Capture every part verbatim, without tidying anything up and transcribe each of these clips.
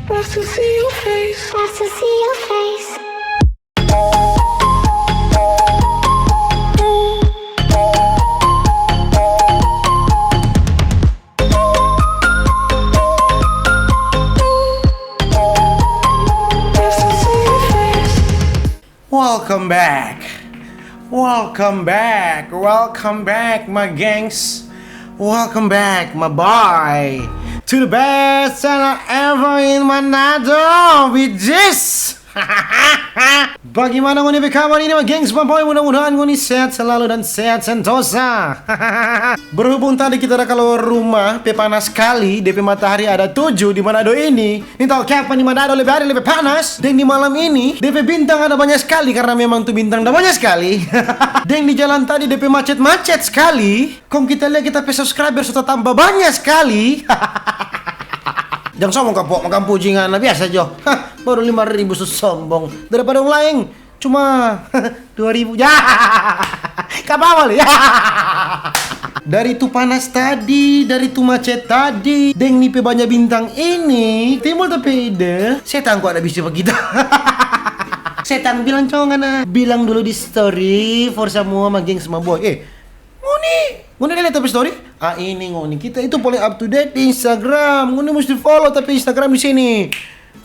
Nice to see your face. Nice to see your face. Welcome back. Welcome back. Welcome back, my gengs. Welcome back, my boy, to the best channel ever in Manado, with this. Bagimana ngoni pe kabar ini, my gengs, my boy? Mudah-mudahan ngoni sehat selalu dan sehat sentosa. Berhubung tadi kita ada kaluar rumah, pe panas skali, depe matahari ada tuju di Manado ini. Nintau kiapa di Manado lebe hari lebe panas, deng di malam ini, depe bintang ada banya skali karna memang tu bintang ada banya skali. Deng di jalan tadi depe macet-macet skali. Kong kita lia kita pe subscriber so tatamba banya skali. Jang sombong ka, Pok, makang puji ngana, biasa jo. Hah, baru lima ribu so sombong. Daripada orang laeng, cuma dua ribu. Ya. Ka bawah, ya. Dari tu panas tadi, dari tu macet tadi, deng ni pe banya bintang ini, timbul ta pe ide, setang ko ada bisi pa kita. Setang bilang, "Cong, ngana bilang dulu di story for samua, my gengs, my boy." Eh, ngoni, ngoni lia ta pe story? Ah, ini ngoni. Kita itu paling up to date di Instagram. Ngoni musti follow ta pe Instagram di sini.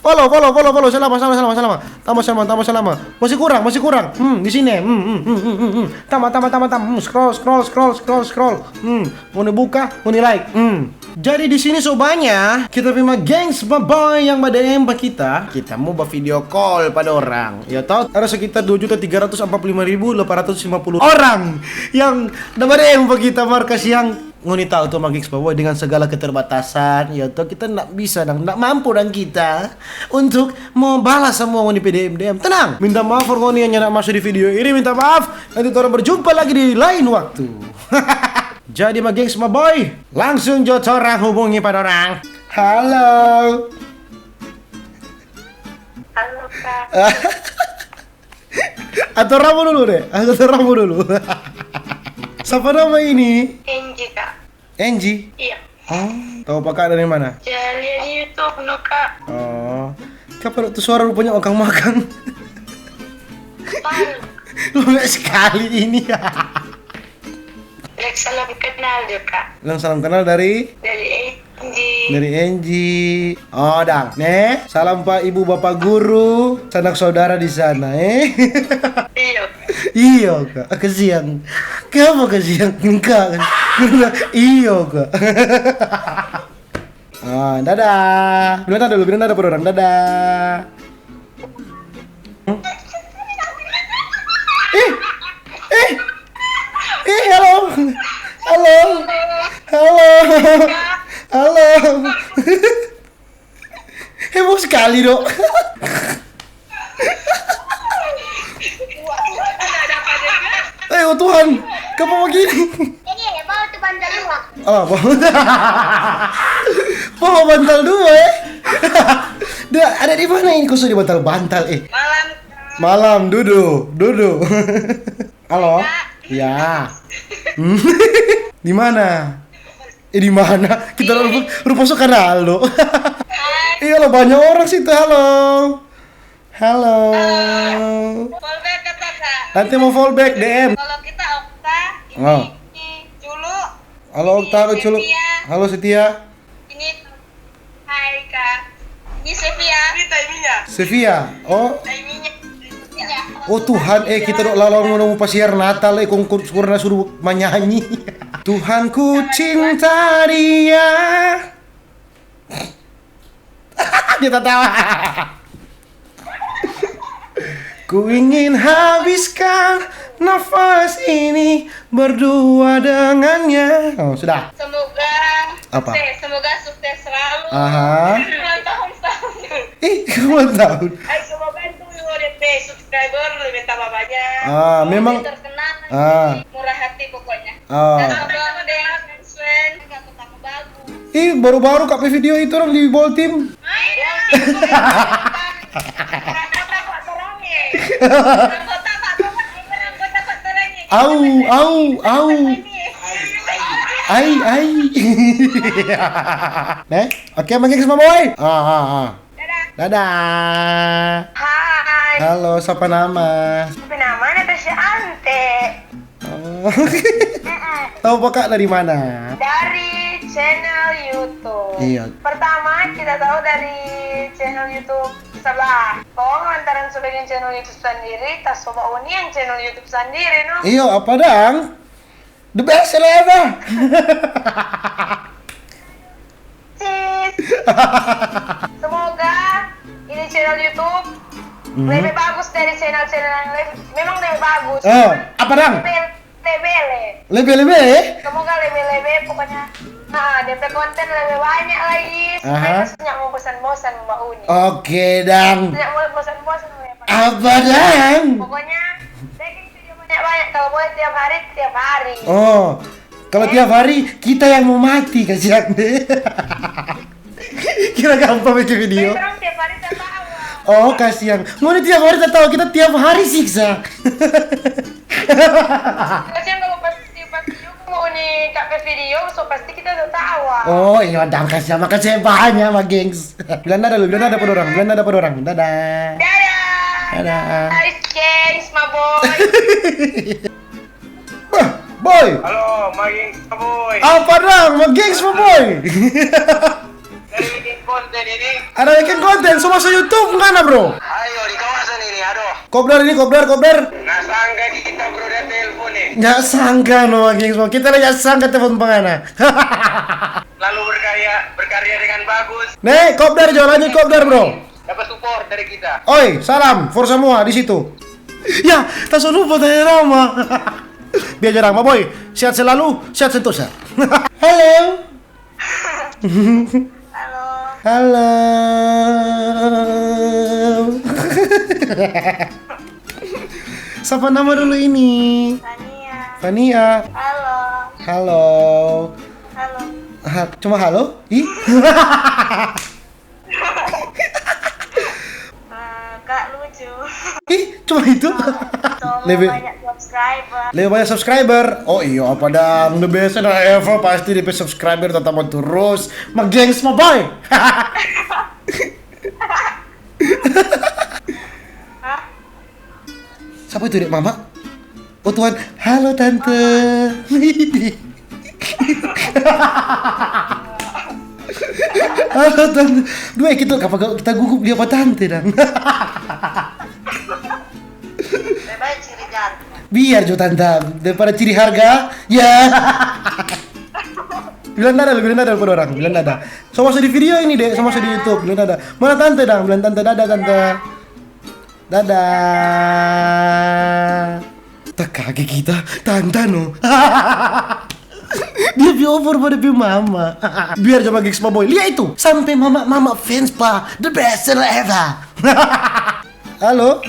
Follow, follow, follow, follow. Salama, salama, salama, salama. Tamba salama, tamba salama. Masih kurang, masih kurang. Hmm, di sini. Hmm, hmm, hmm, hmm, hmm, hmm. Tamba, tamba, tamba, tamba. Hmm, scroll, scroll, scroll, scroll, scroll. Hmm, ngoni buka, ngoni like. Hmm. Jadi di sini so banya kita pe ma gengs, ma boy yang ba D M pa kita. Kita mo ba video call pa dorang. Ya toh, ada sekitar dua juta tiga ratus empat puluh lima ribu delapan ratus lima puluh orang yang da ba D M pa kita, mar kasiang. Ngoni tau to, ma gengs, bahwa dengan segala keterbatasan, ya to, kita ndak bisa dang, ndak mampu dang kita untuk mo balas samua ngoni pe D M, D M. Tenang, minta maaf for ngoni yang nyanda maso di video ini, minta maaf. Nanti torang berjumpa lagi di lain waktu. Jadi, ma gengs, ma boy, langsung jo torang hubungi pa dorang. Halo. Halo, Kak. Atau ramu dulu deh, atau ramu dulu. Sapa nama ini? Angie, Kak. Angie? Iya. Oh, tau pa Kak dari mana? Ja lia di YouTube no, Kak. Oh. Kapa tu suara rupanya orang makang? Tahu. Lembek skali ini. Bilang salam kenal jo, Kak. Bilang salam kenal dari? Dari Angie. Dari Angie. Oh, dang. Ne, salam pa ibu bapa guru, sanak saudara di sana, eh. Iyo. Iyo, Kak. Ah, kasiang. Kiapa kasiang? Enggak. Iyo, Kak. Ah, dadah. Bilang dadah dulu, bilang dadah pa dorang. Dadah. Eh, eh, eh, halo. Halo. Halo. Halo. Heboh skali, dok. Eh, oh Tuhan, kenapa begini? Ini, mau tu bantal dua. Oh, apa? Bawa bantal dua, eh? Dia ada di mana ini? Khusus di bantal-bantal, eh. Malam. Malam, duduk, duduk. Halo? Ya. Di mana? Eh, di mana? Kita rupa, rupa so kenal, dok. Iya, lo banyak orang situ. Halo. Halo. Follow back kata, Kak. Nanti mau follow back, D M. Kalau kita Okta, ini, oh, ini Culu. Halo, Okta, halo, Culu. Setia. Halo, Setia. Ini, hai, Kak. Ini Sevia. Ini Taiminya. Sevia. Oh. Taiminya. Oh Tuhan, eh, kita dok lawan ngoni mo pasiar Natal, eh, kong kur-, kurna suruh manyanyi. Tuhan ku cinta dia. Dia tatawa. Ku ingin habiskan nafas ini berdua dengannya. Oh, sudah. Semoga apa? Sukses, semoga sukses selalu. Aha. Ulang tahun selalu. Ih, ulang tahun. Ay, semoga itu lebe subscriber lebe tambah banyak. Ah, memang. Terkenal. Ah. Murah hati pokoknya. Ah. Abang deh, Sven, aku tambah bagus. Ih, baru-baru Kak pe video itu orang di Boltim. Au, au, au. Ai, ai. Neh, oke, Mang Gengs, Mang Boy. Ah, ah, ah. Dadah. Dadah. Hai. Halo, sapa nama? Sapa nama? Natasha Ante. Oh. Mm-mm. Tahu apa, Kak, dari mana? Dari channel YouTube. Iya. Pertama, kita tahu dari channel YouTube sebelah. Kong lantaran so bikin channel YouTube sendiri, ta so bauni yang channel YouTube sendiri, no? Iyo, apa dang? The best lah, apa? Sis. Semoga ini channel YouTube Mhm. lebih bagus dari channel-channel yang lebih, memang lebih bagus. Oh, cuman apa dang? Lebih, lebih, le. Lebih, lebih, eh? Semoga lebih, lebih, pokoknya, nah, D P konten lebih banyak lagi, supaya Aha. Nggak mau bosan-bosan, Mbak Uni. Oke, dang. Nggak mau bosan-bosan, Mbak. Apa dang? Pokoknya, bikin video banyak-banyak. Kalau boleh tiap hari, tiap hari. Oh, kalau tiap hari, kita yang mau mati, kasihan deh. Kira gampang bikin video. Terus tiap hari tatawa. Oh, kasihan. Ngoni tiap hari tatawa, kita tiap hari siksa. Kasihan kalau pas, pas video mau ni kak pe video, so pasti kita tatawa. Oh, iya dang, kasihan. Makasih banyak, Mang Gengs. Bilang dadah lu, bilang dadah pa dorang, bilang dadah pa dorang. Dadah. Dadah. Dadah. Hai, gengs, my boy. Bah, boy. Halo, Mang Gengs, boy. Apa dang, Mang Gengs, boy? Dari bikin konten ini. Ada bikin konten, so maso YouTube ngana, bro? Ayo, di kawasan ini, aduh. Kopdar ini, kopdar, kopdar. Nggak sangka kita, bro, dia telepon nih. Nggak sangka, no, Mang Gengs, bro. Kita lagi nggak sangka telepon pa ngana. Lalu berkarya, berkarya dengan bagus. Nih, kopdar jo, lanjut kopdar, bro. Dapat support dari kita. Oi, salam for semua di situ. Ya, ta so lupa tanya nama. Biar jarang, Pak Boy. Sehat selalu, sehat sentosa. Halo. Halo. Halo. Sapa nama dulu ini? Fania. Fania. Halo. Halo. Halo. Ha, cuma halo? Ih. Eh, Kak lucu. Ih, cuma itu? So, Lebih banyak subscriber. Lebih banyak subscriber. Oh iya, apa dang? The best ever, pasti dia pe subscriber tatamba terus. Mang Gengs, my boy. Hah? Sapa itu, dek, mama? Oh, Tuhan. Halo, Tante. Halo, Tante. Duh, eh, kita, apa, kita gugup dia apa Tante, dang? Biar jo, Tante. Daripada ciri harga. Ya. Bilang dadah lu, bilang dadah pa dorang. Bilang dadah. So maso di video ini, dek. So maso di YouTube. Bilang dadah. Mana Tante, dang? Bilang Tante, dadah, Tante. Dadah. Takage kita, tanta no. Dia pi over pa dia pe mama. Biar jo Mang Gengs, my boy. Lia itu, sampe mama-mama fans pa the best seller ever. Halo?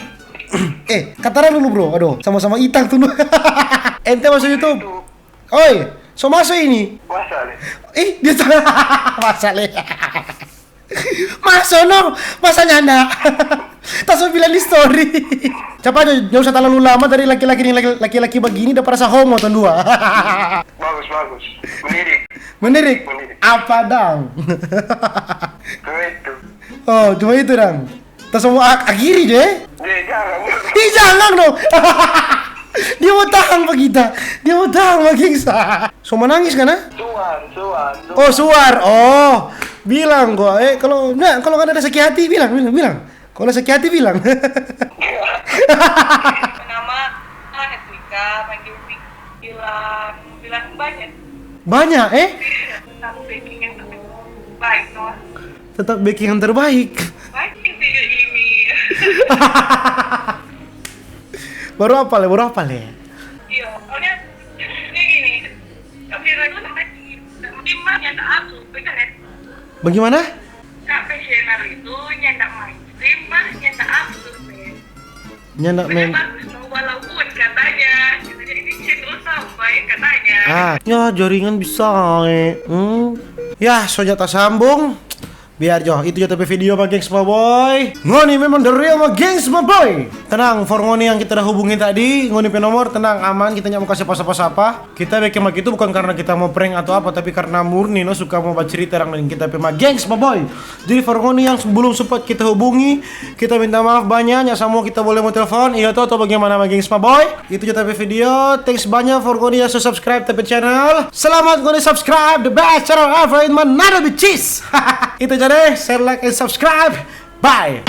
Eh, kataran dulu, bro. Aduh, sama-sama itang tu. Ente maso YouTube. Oi, so maso ini. Masa le? Ih, dia salah. Masa le? Maso no, masa nyanda. Ta so bilang di story. Capa jo, nyanda usah talalu lama dari laki-laki ni, laki-laki bagini dapa rasa homo tong dua. Bagus, bagus. Menirik. Menirik? Menirik. Apa dang? Cuma itu. Oh, cuma itu dang. Ta so mo ak-, akhiri jo, eh? Eh, jangan. Ih, jangan dong. Dia mo tahang pa kita. Dia mo tahang pa kita. So manangis, kan, ah? Suar, suar, suar. Oh, suar. Oh, bilang gua, eh, kalau, nah, kalau ada sakit hati, bilang, bilang, bilang. Kalau sakit hati, bilang. Nama Edwika, panggil Wik. Bilang, bilang banyak. Banyak, eh? Tapi bikin yang terbaik, no. Tetap bikin yang terbaik. Baik video ini. Baru apa le? Baru apa le? Iya, soalnya ini gini. Tapi lagu lagi. Mungkin mah nyanda aku, bener ya? Bagaimana? Kak Fashional itu nyanda mainstream, mah nyanda aku, ya. Nyanda main. Bagus no, walaupun katanya, katanya ini channel sampai katanya. Ah, ya jaringan bisa, eh. Hmm. Ya, so nyanda tasambung. Biar jo, itu jo tapi video, my gengs, my boy. Ngoni memang the real, my gengs, my boy. Tenang, for ngoni yang kita udah hubungi tadi, ngoni pe nomor, tenang, aman, kita nyanda mo kase apa-apa. Kita beking bagitu bukan karena kita mo prank atau apa, tapi karena murni no suka mo bacerita dang deng kita pe, my gengs, my boy. Jadi for ngoni yang belum sempat kita hubungi, kita minta maaf banya, nyanda samua kita boleh mo telepon. Iyo to, atau bagaimana, my gengs, my boy? Itu jo tapi video. Thanks banya for ngoni yang so subscribe tapi channel. Selamat ngoni subscribe the best channel ever in Manado, bitches. Itu jo deh, share, like, and subscribe. Bye.